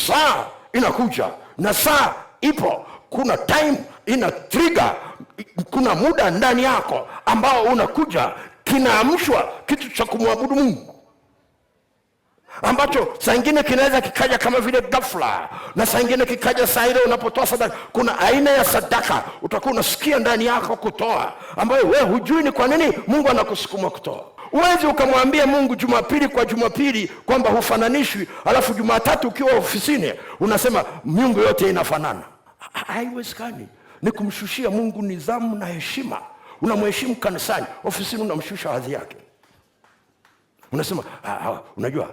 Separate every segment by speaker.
Speaker 1: Saa inakuja na saa ipo. Kuna time ina trigger, kuna muda ndani yako ambao unakuja, kinaamshwa kitu cha kumwabudu Mungu ambacho saa ingine kinaweza kikaja kama vile ghafla, na saa ingine kikaja saa ile unapotoa sadaka. Kuna aina ya sadaka utakuwa unasikia ndani yako kutoa, ambayo wewe hujui ni kwa nini Mungu anakusukuma kutoa. Huwezi ukamwambia Mungu Jumapili kwa Jumapili kwamba hufananishwi, alafu Jumatatu ukiwa ofisini unasema miungu yote inafanana. Haiwezekani. Ni kumshushia Mungu nidhamu na heshima. Unamheshimu kanisani, ofisini unamshusha hadhi yake. Unasema unajua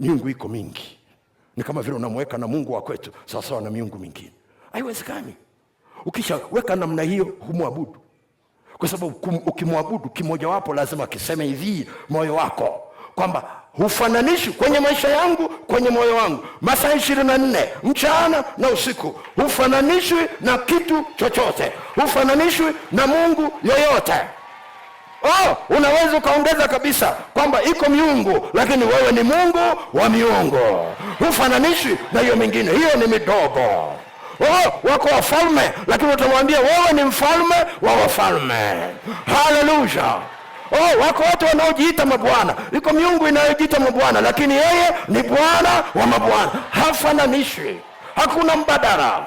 Speaker 1: miungu iko mingi, ni kama vile unamweka na Mungu wa kwetu sawasawa na miungu mingine. Haiwezekani. Ukishaweka namna hiyo humwabudu, kwa sababu ukimwabudu kimojawapo lazima kiseme hivi moyo wako kwamba hufananishi kwenye maisha yangu, kwenye moyo wangu masaa 24 mchana na usiku, hufananishwi na kitu chochote, hufananishwi na Mungu yoyote. Oh, unaweza ukaongeza kabisa kwamba iko miungu, lakini wewe ni Mungu wa miungu, hufananishwi na hiyo mingine, hiyo ni midogo. Oh, wako wafalme, lakini utamwambia wewe ni mfalme wa wafalme. Haleluya! Oh, wako watu wanaojiita mabwana, iko miungu inayojiita mabwana, lakini yeye ni Bwana wa mabwana, hafananishwi, hakuna mbadala.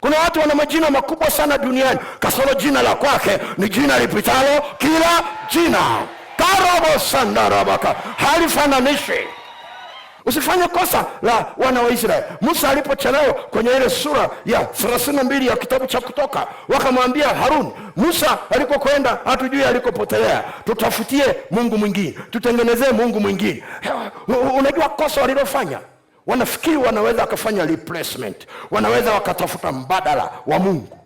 Speaker 1: Kuna watu wana majina makubwa sana duniani, kasoro jina la kwake ni jina lipitalo kila jina. Karobo sandarabaka, halifananishwi. Usifanye kosa la wana wa Israeli. Musa alipochelewa kwenye ile sura ya 32 ya kitabu cha Kutoka, wakamwambia Harun, Musa alikokwenda hatujui alikopotelea, tutafutie Mungu mwingine, tutengenezee Mungu mwingine. Unajua kosa walilofanya? Wanafikiri wanaweza wakafanya replacement, wanaweza wakatafuta mbadala wa Mungu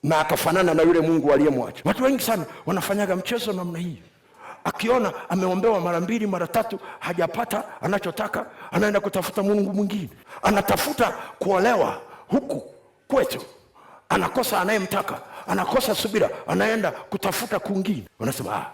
Speaker 1: na akafanana na yule Mungu aliyemwacha. Watu wengi sana wanafanyaga mchezo namna hii. Akiona ameombewa mara mbili mara tatu hajapata anachotaka, anaenda kutafuta Mungu mwingine. Anatafuta kuolewa huku kwetu, anakosa anayemtaka, anakosa subira, anaenda kutafuta kwingine. Wanasema